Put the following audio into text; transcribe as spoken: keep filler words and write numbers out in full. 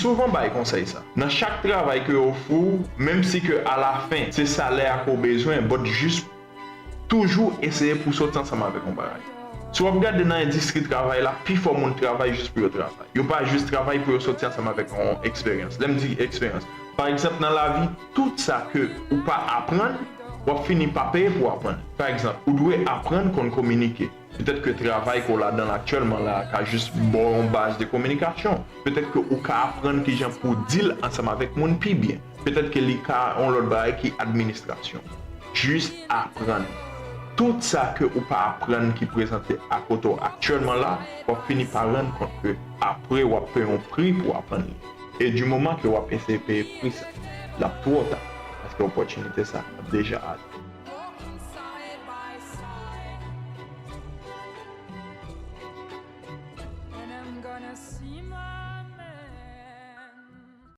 Souvan bay konsèy sa. Nan chak travay ke yo ofri w, menm si ke alafen se salè a ke w bezwen, but jis toujou eseye pou w soti ansanm avèk yon bagay. Si w ap gade nan endistri travay la, pifò moun travay jis pou yo travay. Yo pa jis travay pou yo soti ansanm avèk yon eksperyans. Lè m di eksperyans, pa egzanp, nan lavi, tout sa ke ou pa aprann, w ap fini pa peye pou w aprann. Pa egzanp, ou dwe aprann konn kominike. Petèt ke travay ke w ladan l aktyèlman la ka jis ba w yon baz de kominikasyon. Petèt ke ou ka aprann kijan pou w deal ansanm avèk moun pi byen. Petèt ke li ka yon lòt bagay ki administrasyon. Jis aprann. Tout sa ke ou pa aprann ki prezante akote w aktyèlman la, w ap fini pa rann kont ke apre w ap peye yon pri pou w aprann li. E di moman ke w ap eseye peye pri sa, l ap twò ta, paske opòtinite sa ap deja ale.